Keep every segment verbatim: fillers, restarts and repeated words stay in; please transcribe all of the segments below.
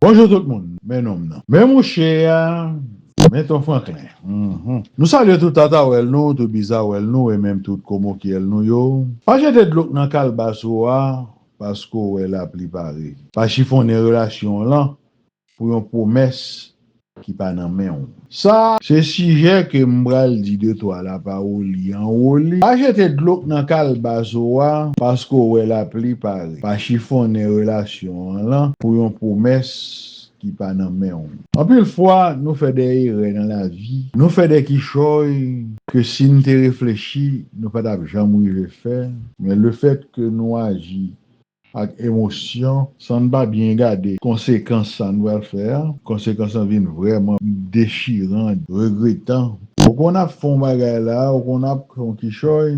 Bonjou tout moun, men nonm nan. Men mouche a, men Ton Franklin. Mhm. Nou salye tout Tatawèl nou, tout Bizawèl nou, e menm tout Komokyèl nou yo. Pa jete dlo k nan kalbas ou a, paske w wè lapli pare. Pa chifonnen relasyon w lan pou yon pwomès ki pa nan men w. Sa, se sijè ke m pral di de twa lapawoli anwo li. Pa jete dlo k nan kalbas ou a, paske w wè lapli pare. Pa chifonnen relasyon an lan pou yon pwomès ki pa nan men w. Anpil fwa, nou fè de erè nan lavi, nou fè de kichòy ke si n te reflechi, nou pa t ap janm rive fè. Men lefèt ke nou aji ak emosyon, san n pa byen gade konsekans sa n pral fè a, konsekans lan vin vrèman dechiran, regretan. Ou konn ap fè yon bagay la, ou konn ap fè yon kichòy,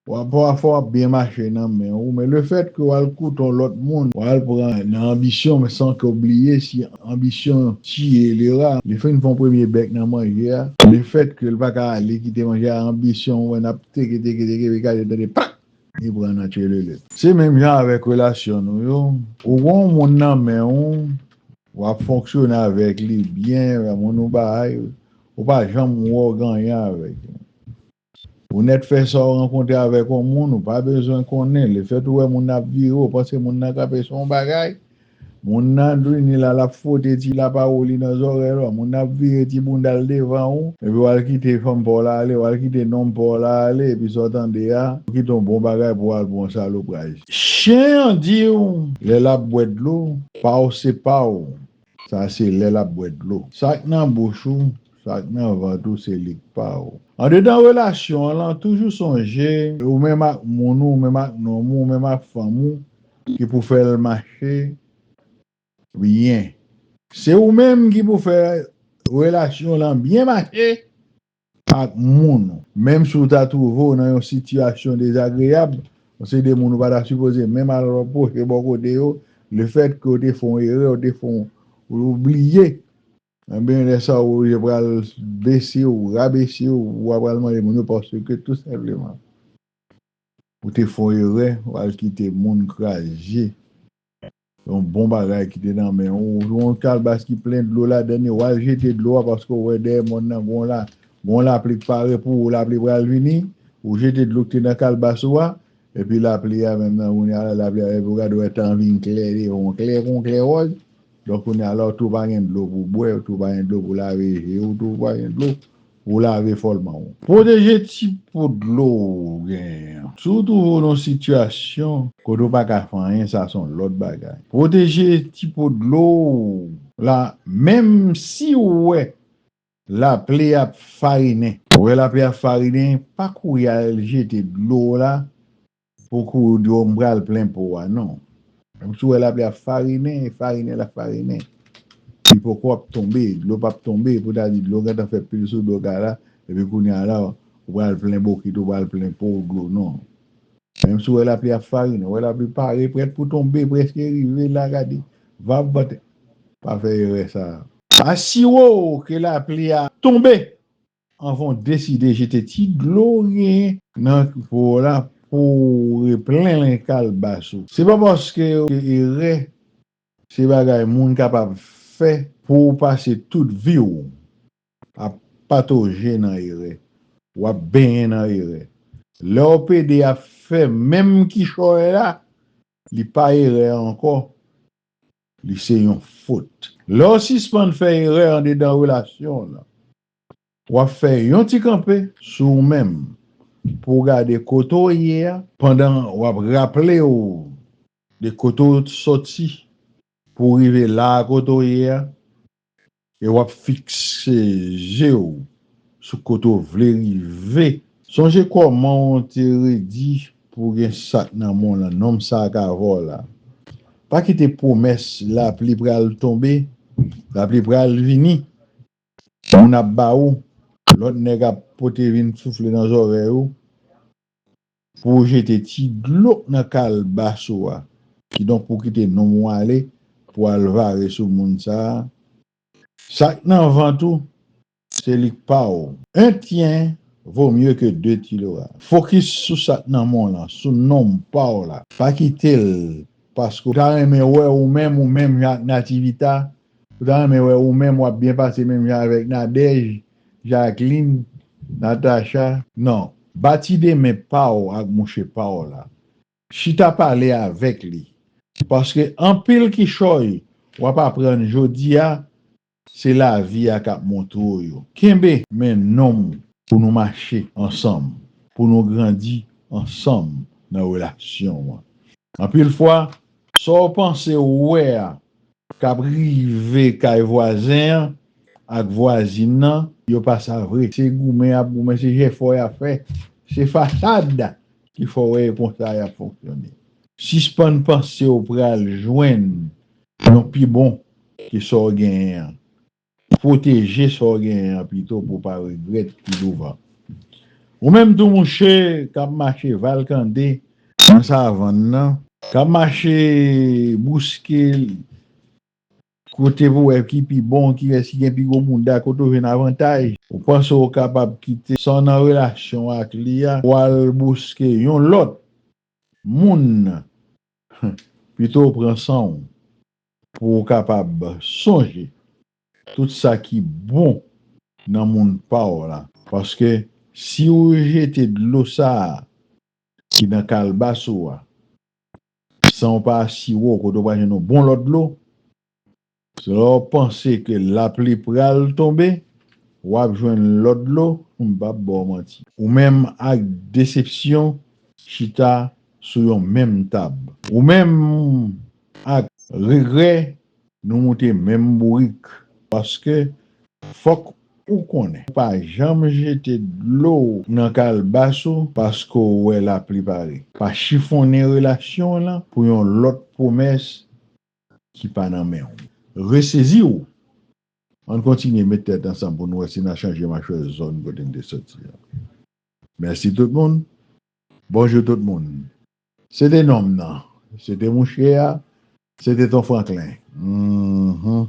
w ap, pafwa w ap byen mache nan men w, men lefèt ke w al koute yon lòt moun, w al pran nan anbisyon, men san ke w bliye si anbisyon tiye li la, li fin fè yon premye bèk nan manje a, lefèt ke l pa ka ale kite manje a, anbisyon, w wè n ap teke, teke, teke, epi gade, tande, pak! Li pran nan tchelele. Se menm jan avèk relasyon nou yo. Ou gen yon moun nan men w, w ap fonksyone avèk li byen, yon moun ou bay, ou pa janm wè w gen anyen avèk li. Ou nèt fè sa w rankontre avèk yon moun, ou pa bezwen konnen. Lefèt ou wè moun nan ap vire, ou panse moun nan kanpe sou yon bagay, moun nan vini la, l ap fwote ti lapawoli nan zòrèy ou, moun nan ap vire ti bounda l devan ou, epi w al kite fanm pa w la ale, w al kite nonm pa w la ale, epi sa w tande a, ou kite yon bon bagay pou w al pran yon salopray. Chen an di w, lè l ap bwè dlo, pa w se pa w. Sa se lè l ap bwè dlo. Sa k nan bouch ou, sa k nan vant ou, se li k pa w. Andedan relasyon an lan, toujou sonje, ou menm ak moun ou, ou menm ak nonm ou, ou menm ak fanm ou, ki pou fè l mache byen. Se ou menm ki pou fè relasyon lan byen mache ak moun ou. Menm si w ta twouve w nan yon sitiyasyon dezagreyab, yon seri de moun ou pa ta sipoze menm al pwoche bò kote yo, lefèt ke w te fè yon erè, w te fè yon, ou bliye, enben, lè sa a, w oblije pral bese w, rabese w, w a pral mande moun yo paske tou senpleman, ou te fè yon erè, w al kite moun kraze yon bon bagay ki te nan men w. Ou yon kalbas ki plen dlo ladan l, w al jete dlo a paske w wè dèyè mòn nan gon la, gon lapli k pare pou ou, lapli pral vini, ou jete dlo ki te nan kalbas ou a, epi lapli a menm nan, kounye a la, lapli a, epi w gade w wè tan vin klè, yon klè, yon klè wòz. Donk, kounye a la, ou tou pa gen dlo pou bwè, ou tou pa gen dlo pou lave je, ou tou pa gen dlo pou lave fòlman w. Pwoteje ti po dlo ou genyen an. Si w twouve w nan yon sitiyasyon kote w pa ka fè anyen, sa se yon lòt bagay. Pwoteje ti po dlo w la, menm si w wè lapli ap farinen. Ou wè lapli ap farinen, pa kouri al jete dlo w la pou kouri di w m pral plen po a, non. Menm si w wè lapli ap farinen, e farinen l ap farinen. Li poko ap tonbe, dlo p ap tonbe, pou ta di dlo gentan fè pil sou do kay la, epi kounye a la, ou pral plen bokit, ou pral plen po w dlo, non. Menm si w wè lapli ap farinen, w wè lapli pare, prèt pou tonbe, prèske rive la, gade, vap vante. Pa fè erè sa a. Asire w ke lapli a tonbe anvan w deside jete ti dlo w genyen nan po w la pou w replen kalbas ou. Se pa paske erè se bagay moun kapab fè pou w pase tout vi w ap patoje nan erè, w ap benyen nan erè. Lè w pede ap fè menm kichòy la, li pa erè ankò, li se yon fot. Lè w sispann fè erè andedan relasyon w lan, w ap fè yon ti kanpe sou ou menm pou w gade kote w ye a, pandan w ap raple w de kote w soti pou w rive la a kote w ye a, e w ap fikse je w sou kote w vle rive. Sonje kòman w te redi pou w gen sa k nan men w lan, nonm sa a ka vòlè. Pa kite pwomès lapli pral tonbe, lapli pral vini, moun ap ba ou, lòt nèg ap pote vin soufle nan zòrèy ou, pou w jete ti dlo nan kalbas ou a. Kidonk, pou w kite nonm ou ale, pou w al vare sou moun sa a. Sa k nan vant ou, se li k pa w. Un tien vaut mieux que deux tu l'auras. Fokis sou sa k nan men w lan, sou nonm pa w la. Pa kite l paske w ta renmen wè ou menm, ou menm jan ak Nativita, ou ta renmen wè ou menm w ap byen pase menm jan avèk Nadège, Jacqueline, Natacha. Non, bat ide men pa w ak mouche pa w la. Chita pale avèk li. Paske anpil kichòy w ap aprann jodi a, se lavi a k ap montre w yo. Kenbe men nonm pou nou mache ansanm, pou nou grandi ansanm nan relasyon an. Anpil fwa, sa w panse w wè a k ap rive kay vwazen an ak vwazin nan, yo pa sa vre. Se goumen y ap goumen, se jèfò y ap fè, se fasad ki fè w wè e konsa y ap fonksyone. Sispann panse w pral jwenn yon pi bon ke sa w genyen an. Pwoteje sa w genyen an pito pou w pa regrèt pi douvan. Ou menm tou mouche k ap mache valkande nan savann nan, k ap mache bouske kote pou wè ki pi bon, kilès ki gen pi gwo mouda, kote w jwenn avantaj. Ou panse w kapab kite sa w nan relasyon ak li a, w al bouske yon lòt moun. Pito w pran san w pou w kapab sonje tout sa ki bon nan moun pa w la. Paske si w jete dlo sa a ki nan kalbas ou a, san w pa asire w kote w pral jwenn yon bon lòt dlo, se lè w panse ke lapli pral tonbe, w ap jwenn lòt dlo, m p ap ba w manti. Ou menm ak desepsyon chita sou yon menm tab. Ou menm ak regrè, nou moute menm bourik. Paske fòk ou konnen, pa janm jete dlo nan kalbas ou paske w wè lapli pare. Pa chifonnen relasyon w lan pou yon lòt pwomès ki pa nan men w. Resezi w. Ann kontinye met tèt ansanm pou n wè si n a chanje machwè zòn kote n te soti a. Mèsi tout moun. Bonjou tout moun. Se te nonm nan. Se te mouche a. Se te Ton Franklin. Mhm.